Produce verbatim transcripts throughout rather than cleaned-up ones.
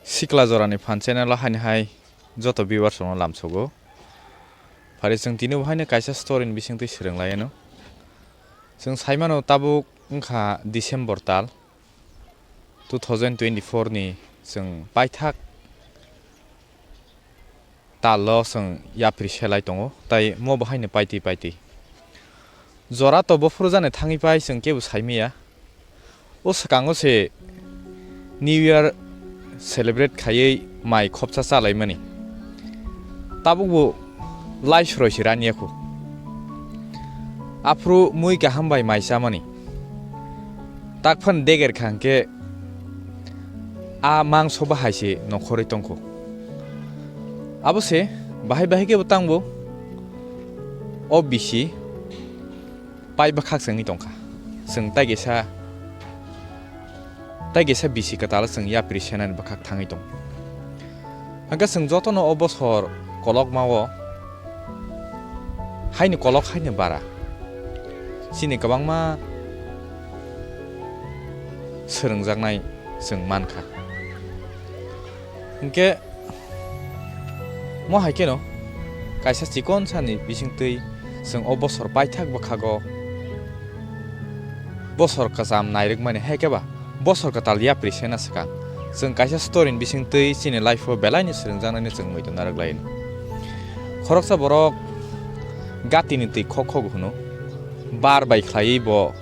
Sikla jorani phan channel o haini hai joto viewers rokno lamsogo. Phari chwng tini bo haino kaisa story ni bisingtwi swrwng lai anw. Chwng saimano tabuk wngkha December tal two thousand twenty-four ni chwng paithak tal o chwng yapri selai tongo, tai mo bo haino paitwi paitwi. Jora to bophuru jani thangwi pai chwng kebo saimaya. O swkango se New Year celebrate khaiwi mai khopsa chalaimani. Tabukbo lai sroi se raniya kho. Aphuru mui kaham bai mai chamani. Takphano deger kha hwnkhe a mangso bahai se nokhorwi tongkho. Abo se bahai bahai khe bo tangbo o bisi pai bwkhak se wngwi tongkha. Chwng tai kaisa, tai kaisa bisi kwtal chwng yapri senani bwkhak thangwi tongo. Hwnkhe chwng jotono o bosor kolokma o haini kolok haini bara chini kwbangma swrwngjaknai chwng mankha. Hwnkhe mo hai kheno kaisa chikon sani bisingtwi chwng o bosor paithak bwkhago bosor kwcham nairwkmani, hai khe ba bosor kwtal yapri sena swkang. Chwng kaisa story ni bisingtwi chini life o belai ni swrwngjaknai no chwng muitu narwk lai no. Khoroksa borok gatini twi khok khok hwno, bar bai khlaiwi bo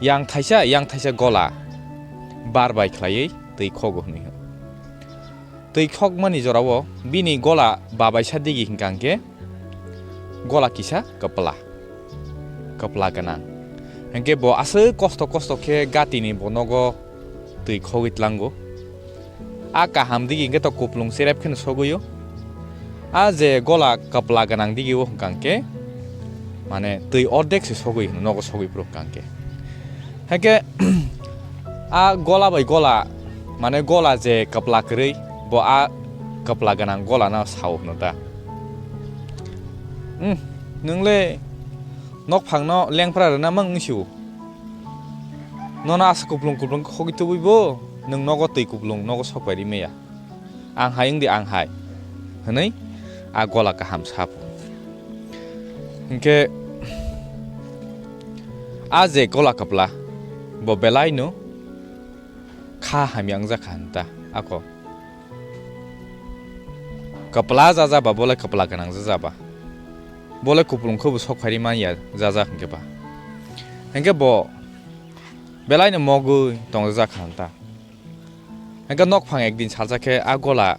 yang thaisa, yang thaisa gola bar bai khlaiwi twi khogo hwnwi. Twi khokmani jorao bini gola babaisa digi hwnkha hwnkhe gola kisa kwpla, kwpla gwnang. Hwnkhe bo aswk kosto kosto khe gatini bo nogo twi khogwi tlango. A kaham digi hwnkhe to kuplung cherep kheno sogwi o. A je gola kwpla gwnang digi o hwnkha hwnkhe mane twi ordek se sogwi hwno, nogo sogwi phuru hwnkha hwnkhe. Hwnkhe a gola bai gola, mane gola je kwpla kwrwi, bo a kwpla gwnang gola no sao hwno ta. "Umm, nwng le nokphang no lengpra rwna mang wng sio. Nono asa kuplung kuplung khe khogwi tubui bo, nwng nogo twi kuplung, nogo sok pai ri maya. Ang hai wng di, ang hai," hwnwi a gola kaham sa phu. Hwnkhe a je gola kwpla, bo belai no kha hamya wng jak kha hwn ta ako. Kwpla ja ja ba, bo le kwpla gwnang ja ja ba. Bo le kuplung khe bo sok phai ri man ya ja ja hwnkhe ba. Hwnkhe bo belai no mogwi tong jak kha hwn ta. Hwnkhe nokphang ekdin salsa khe a gola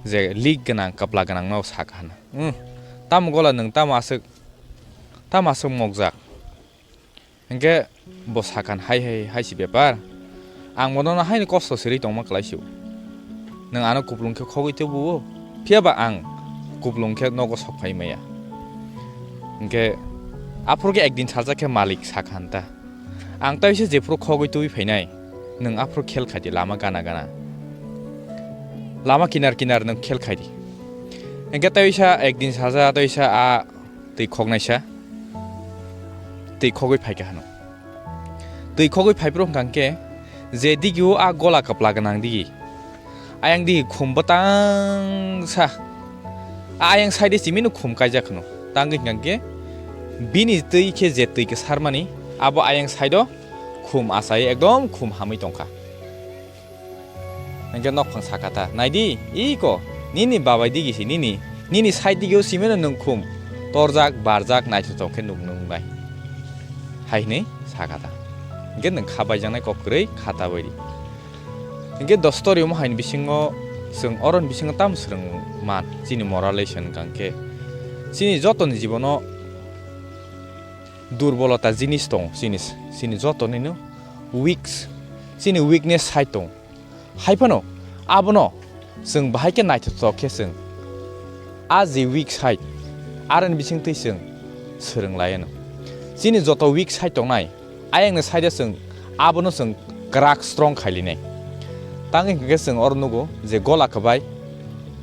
je lik gwnang, kwpla gwnang no sa kha hwn. "Umm, tamo gola nwng tamo aswk, tamo aswk mokjak?" Hwnkhe bo sakha, "Hai hai hai si bepar, ang bo nono haino kosto sirwi tongma kwlai sio. Nwng ano kuplung khe khogwi tubuo, phiya ba ang kuplung khe nogo sok phai maya." Hwnkhe aphuru khe ekdin salsa khe malik sakha hwn ta, "Ang tai se jephuru khogwi tubui phainai, nwng aphuru khel khai di lama gana gana, lama kinar kinar nwng khel khai di." Hwnkhe tai sa ekdin salsa tai sa a twi khoknaisa twi khogwi phaikha hwno. Twi khogwi phaiphuru hwnkha hwnkhe je digi o a gola kwpla gwnang digi, ayang digi khum bwtang sa, a ayang side simino khum kaijak hwno. Tangwi hwnkha hwnkhe bini twi khe je twi kwsarmani abo ayang side o khum achai ekdom khum hamwi tongkha. Hwnkhe nokphang sakha ta, "Nai di, iko, nini babai digi si nini, nini side digi o simino nwng khum torjak, barjak, naithothok khe nuk nung nai," hai hwnwi sakha ta. Hwnkhe nwng kha baijaknai kok kwrwi kha ta bai di. Hwnkhe do story omo haini bisingo chwng oroni bisingo tamo swrwng man, chini moral lesson hwnkha hwnkhe chini jotoni jibono durbolota jinis tongo, chini, chini jotonino weak, chini weakness side tongo. Hai phano abono chwng bahai khe naithothok khe chwng a je weak side, aroni bisingtwi chwng swrwng lai anw. Chini joto weak side tongnai, ayangni side o chwng abono chwng kwrak strong khai linai. Tangwi hwnkhe chwng oro nugo je gola kwbai,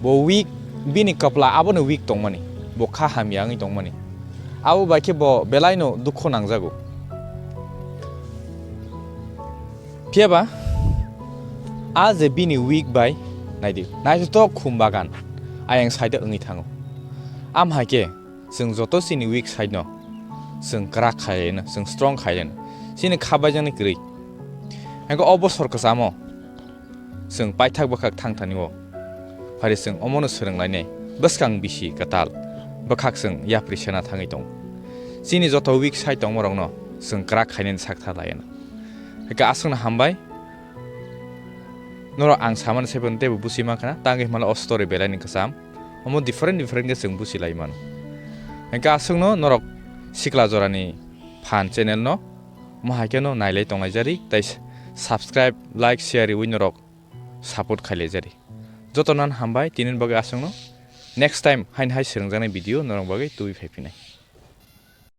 bo weak, bini kwpla abono weak tongmani, bo kha hamya wngwi tongmani. Abo bai khe bo belaino dukhu nangjago. Phiya ba A je bini weak bai, naidi, naithotok khum bagan ayang side wngwi thango. Am hai khe chwng joto chini weak side no chwng kwrak khaileno, chwng strong khaileno. Chini kha baijakni kwrwi. Hwnkhe o bosor kwchamo chwng paithak bwkhak thang thani o phari chwng omono swrwng lainai bwskang bisi kwtal bwkhak chwng yapri sena thangwi tongo. Chini joto weak side tongma rokno chwng kwrak khainani sak tha lainai. Hwnkhe aswkno hambai. Norok ang samani saiphano teibo busi mankha na, tangwi himala o story belai ni kwcham. Omo different different khe chwng busi lai mano. Hwnkhe aswkno norok sikla jorani phan channel no, omo hai kheno nailai tonglaijari, tei subscribe, like, share riwi norok support khailaijari. Jotono hambai, tini bagwi aswkno next time haini hai swrwngjaknai video norok bagwi tubui phaiphinai.